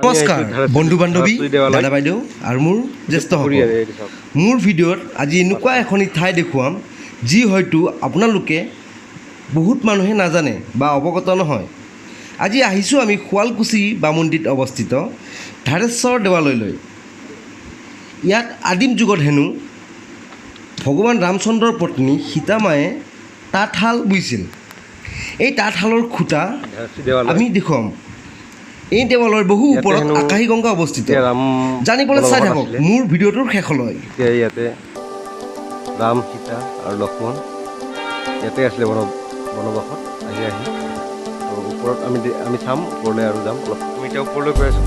নমস্কাৰ বন্ধু বান্ধৱী, দাদা বাইদেউ আৰু মোৰ জ্যেষ্ঠসকল। মোৰ ভিডিঅ'ত আজি এনেকুৱা এখনি ঠাই দেখুৱাম, যি হয়তো আপোনালোকে বহুত মানুহে নাজানে বা অৱগত নহয়। আজি আহিছোঁ আমি শুৱালকুছি বামুন্দিত অৱস্থিত ধাৰেশ্বৰ দেৱালয়লৈ। ইয়াত আদিম যুগত হেনো ভগৱান ৰামচন্দ্ৰৰ পত্নী সীতামায়ে তাঁতশাল বৈছিল। এই তাঁতশালৰ খুঁটা আমি দেখুৱাম। এই দেৱালয়ৰ বহু ইয়াতে ওপৰত হেনো আকাশী গংগা অৱস্থিত। এতিয়া ৰাম জানিবলৈ চাই বনবাসত থাকক আছিলে। মোৰ ভিডিঅ'টোৰ শেষলৈ। তেতিয়া ইয়াতে ৰাম, সীতা আৰু লক্ষ্মণ ইয়াতে আছিলে বনবাসত আহি আহি। তো ওপৰত আমি চাম ওপৰলৈ আৰু যাম অলপ। আমি এতিয়া ওপৰলৈ গৈ আছোঁ,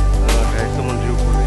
ধাৰেশ্বৰ মন্দিৰৰ ওপৰলৈ।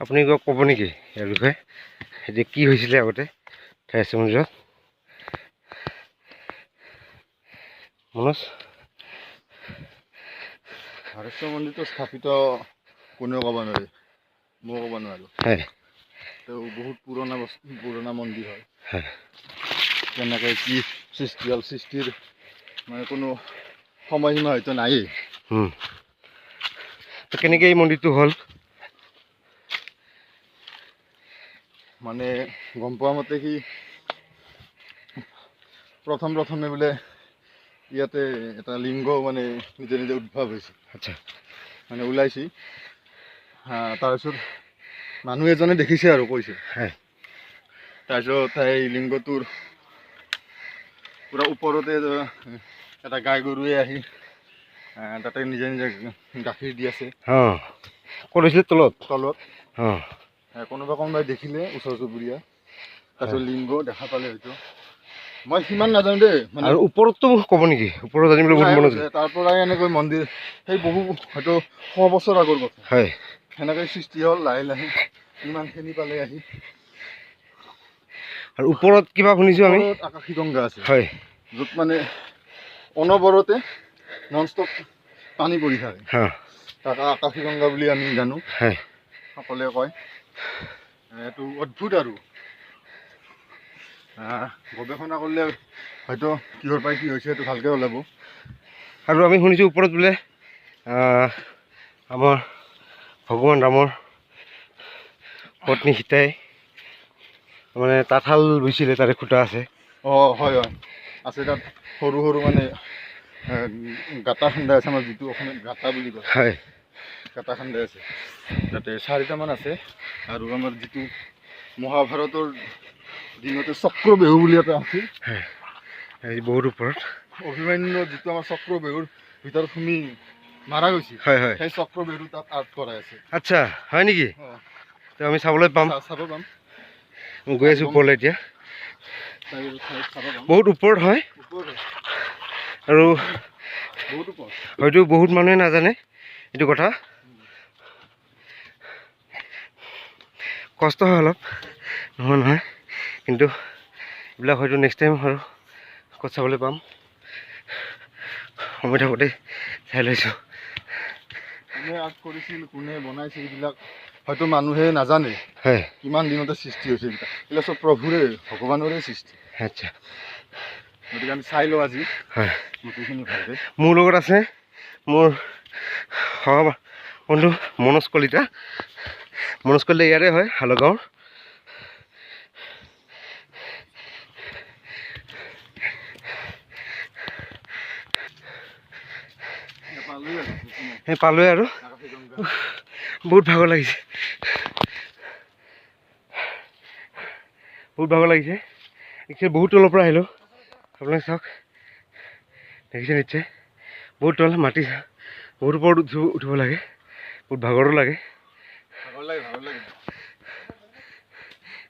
আপুনি কিবা ক'ব নেকি ইয়াৰ বিষয়ে, যে কি হৈছিলে আগতে ধাৰেশ্বৰ মন্দিৰত? মনোজ? ধাৰেশ্বৰ মন্দিৰটো স্থাপিত কোনেও ক'ব নোৱাৰে, ময়ো ক'ব নোৱাৰোঁ। তেওঁ বহুত পুৰণা বস্তু, পুৰণা মন্দিৰ হয়। কেনেকৈ কি সৃষ্টি হ'ল, সৃষ্টিৰ মানে কোনো সময়সীমা হয়তো নায়েই। তো কেনেকৈ এই মন্দিৰটো হ'ল? মানে গম পোৱা মতে কি প্ৰথম প্ৰথমে বোলে ইয়াতে এটা লিংগ মানে নিজে নিজে উদ্ভৱ হৈছে। মানে ওলাইছে। তাৰপিছত মানুহ এজনে দেখিছে আৰু কৈছে। তাৰপিছত সেই লিংগটোৰ পূৰা ওপৰতে এটা গাই গৰুৱে আহি তাতে নিজে নিজে গাখীৰ দি আছে। ক'ত হৈছিলে, তলত? তলত। কোনোবা কোনোবাই দেখিলে ওচৰ চুবুৰীয়া, তাৰপিছত লিংগ দেখা পালে হয়তো, মই সিমান নাজানো দেই মানে। আৰু ওপৰততো ক'ব নেকি? ওপৰত জানিবলৈ বহুত মন আছে। তাৰ পৰাই এনেকৈ মন্দিৰ সেই বহু হয়তো 100 বছৰ আগৰ কথা। সেনেকৈ সৃষ্টি হ'ল লাহে লাহে ইমানখিনি পালে আহি। আৰু ওপৰত কিবা শুনিছোঁ আমি। ওপৰত আকাশী গংগা আছে। য'ত মানে অনবৰতে নন ষ্টপ পানী পৰি থাকে। তাক আকাশী গংগা বুলি আমি জানো। সকলোৱে কয় এইটো অদ্ভুত আৰু গৱেষণা কৰিলে হয়তো কিহৰ পৰা কি হৈছে সেইটো ভালকৈ ওলাব। আৰু আমি শুনিছোঁ ওপৰত বোলে আমাৰ ভগৱান ৰামৰ পত্নী সীতাই মানে তাঁতশাল বৈছিলে, তাৰে খুঁটা আছে। অঁ, হয় হয়, আছে। তাত সৰু সৰু মানে গাঁতা খান্দা আছে, আমাৰ যিটো অসমীয়াত গাঁতা বুলি কয়। গাঁতা খান্দা আছে তাতে চাৰিটামান আছে। আৰু আমাৰ যিটো মহাভাৰতৰ দিনতে চক্ৰবেহু বুলি এটা আছিল। এই বহুত ওপৰত। অভিমন্যু যিটো আমাৰ চক্ৰবেহুৰ ভিতৰত সুমি মাৰা গৈছিল, হয় হয় সেই চক্ৰবেহু তাত আৰ্ট কৰাই আছে। আচ্ছা, হয় নেকি? অঁ। তো আমি চাবলৈ পাম? চাব পাম। মই গৈ আছোঁ ওপৰলৈ এতিয়া। চাব পাম। বহুত ওপৰত হয়। ওপৰত। আৰু বহুত ওপৰত। হয়তো বহুত মানুহে নাজানে এইটো কথা। কষ্ট হয় অলপ, নহয় নহয়, কিন্তু এইবিলাক হয়তো নেক্সট টাইম আৰু ক'ত চাবলৈ পাম। সময় থাকোঁতে চাই লৈছোঁ। কোনে আৰ্ট কৰিছিল, কোনে বনাইছিল, এইবিলাক হয়তো মানুহে নাজানে। কিমান দিনতে সৃষ্টি হৈছে এইবিলাক, এইবিলাক চব প্ৰভুৰে, ভগৱানৰে সৃষ্টি। গতিকে আমি চাই লওঁ আজি গোটেইখিনি ভালকৈ। মোৰ লগত আছে মোৰ সহ বন্ধু মনোজ কলিতা। মনোজ কলিতা ইয়াৰে হয়, হালগাঁৱৰ। সেই পালোৱে আৰু। বহুত ভাগৰ লাগিছে, বহুত ভাগৰ লাগিছে। একচুৱেলি বহুত তলৰ পৰা আহিলোঁ। আপোনালোকে চাওক, দেখিছে নিশ্চয়, বহুত তল, মাটি বহুত ওপৰত উঠিব লাগে, বহুত ভাগৰো লাগে।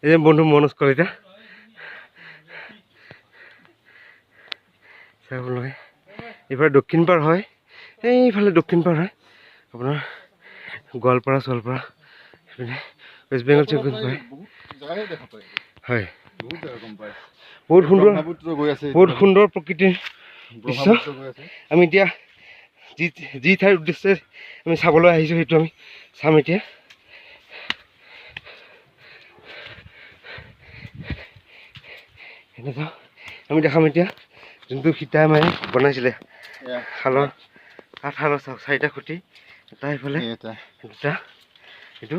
এই যে বন্ধু মনোজ কলিতা। আপোনালোকে এইফালে দক্ষিণ পাৰ হয়, এইফালে দক্ষিণ পাৰ হয় আপোনাৰ গোৱালপাৰা চোৱালপাৰা, সেইপিনে ৱেষ্ট বেংগল চেংগল পায়। বহুত জেগাই দেখা পায়। হয়। বহুত জেগা গম পায়। বহুত সুন্দৰ। ব্ৰহ্মপুত্ৰ গৈ আছে। বহুত সুন্দৰ প্ৰকৃতিৰ দৃশ্য। ব্ৰহ্মপুত্ৰ গৈ আছে। আমি এতিয়া যি যি ঠাইৰ উদ্দেশ্যে আমি চাবলৈ আহিছোঁ, সেইটো আমি চাম এতিয়া। এনে চাওঁ, আমি দেখাম এতিয়া যোনটো সীতা মায়ে বনাইছিলে। এয়া। শালৰ, কাঠশালৰ চাওক, চাৰিটা খুঁটি, এটা এইফালে, এই এটা। দুটা, এইটো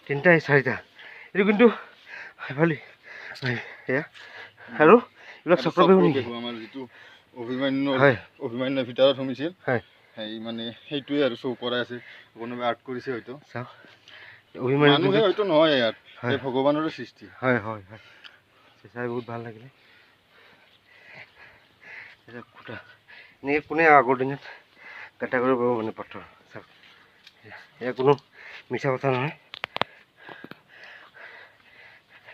তিনিটা, এই চাৰিটা, এইটো কিন্তু সেইফালে হয়, এয়া আৰু এইবিলাক চক্ৰবেহু নেকি? চক্ৰবেহু, আমাৰ যিটো অভিমন্যু অভিমন্যুৰ ভিতৰত সোমাইছিল। সেই মানে সেইটোৱে আৰু শ্ব' কৰাই আছে, কোনোবাই আৰ্ট কৰিছে হয়তো। চাওক, অভিমন্যু। মানুহে হয়তো নহয় ইয়াত, হয়। এই ভগৱানৰে সৃষ্টি। হয় হয় হয়, চাই বহুত ভাল লাগিলে। এটা খুঁটা এনেকৈ কোনে আগৰ দিনত কাটা কৰিব পাৰিব মানে পাথৰ। চাওক, এয়া কোনো মিছা কথা নহয়।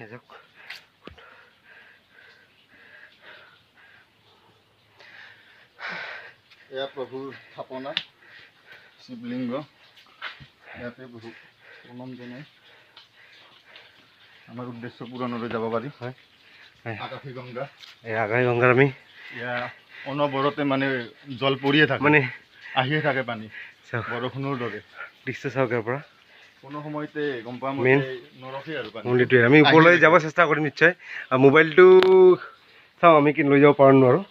এই চাওক। এয়া প্ৰভুৰ স্থাপনা শিৱলিংগ। ইয়াতে প্ৰভুক প্ৰণাম জনাই আমাৰ উদ্দেশ্য পূৰণলৈ যাব পাৰি। হয় হয়। আকাশী গংগা। এই আকাশী গংগাৰ আমি এয়া অনবৰতে মানে জল পৰিয়ে থাকে, মানে আহিয়ে থাকে পানী। চাওক। বৰষুণৰ দৰে। দৃশ্য চাওক ইয়াৰ পৰা। কোনো সময়তে গম পোৱা Main মতে নৰখে আৰু পানী। মন্দিৰটোৱে আমি ওপৰলৈ যাব চেষ্টা কৰিম নিশ্চয়। আৰু মোবাইলটো চাওঁ আমি কি লৈ যাব পাৰোঁ নোৱাৰোঁ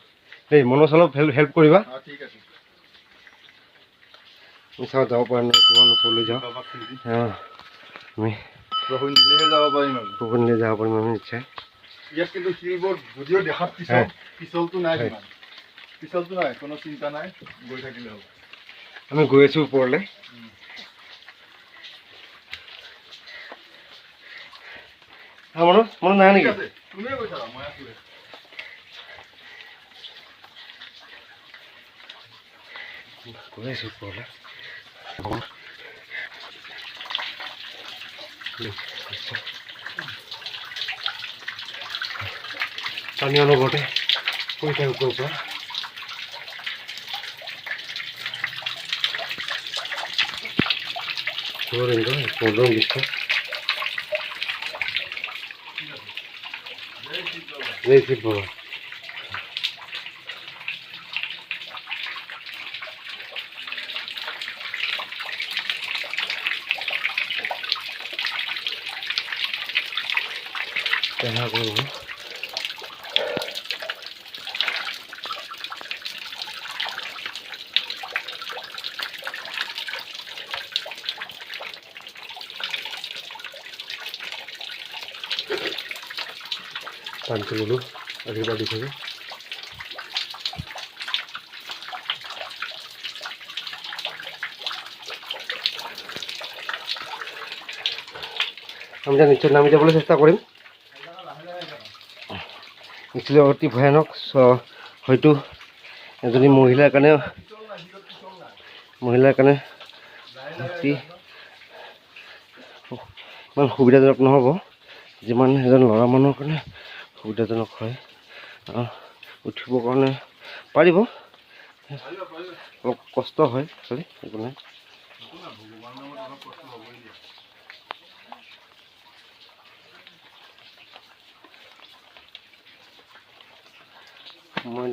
দেই। মনোজ, অলপ হেল্প কৰিবা। অঁ, ঠিক আছে। আমি চাওঁ যাব পাৰোঁ নোৱাৰোঁ, কিমান ওপৰলৈ যাওঁ। বাবাক খুজি। অঁ, আমি বৰষুণ দিলেহে যাব পাৰিম আৰু। বৰষুণ যাব পাৰিম আমি নিশ্চয়। ইয়াত কিন্তু শিলবোৰ যদিও দেখাত পিছল, পিছলটো নাই। সিমান পিছলটো নাই, কোনো চিন্তা নাই, গৈ থাকিলে হ'ব। আমি গৈ আছোঁ ওপৰলৈ। হা মনোজ, মনোজ নাই ঠিক নেকি? আছে, তুমিয়ে গৈ থাকা, মই আছোৱে। গৈ আছোঁ ওপৰলৈ। পানী অনবৰতে পৰি থাকে ওপৰৰ পৰা। শিৱলিংগ, মনোৰম দৃশ্য। জয় শিৱ বাবা। দেখা কৰিব। পানীটো ল'লোঁ, আশীৰ্বাদ দি থাকে। আমি এতিয়া নিশ্চয় নামি যাবলৈ চেষ্টা কৰিম। নিশ্চয় অতি ভয়ানক। হয়তো এজনী মহিলাৰ কাৰণে অতি ইমান সুবিধাজনক নহ'ব, যিমান এজন ল'ৰা মানুহৰ কাৰণে সুবিধাজনক হয়। উঠিবৰ কাৰণে পাৰিব, অলপ কষ্ট হয়, খালি একো নাই। মই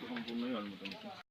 সম্পূৰ্ণই হ'ল মোটামুটি।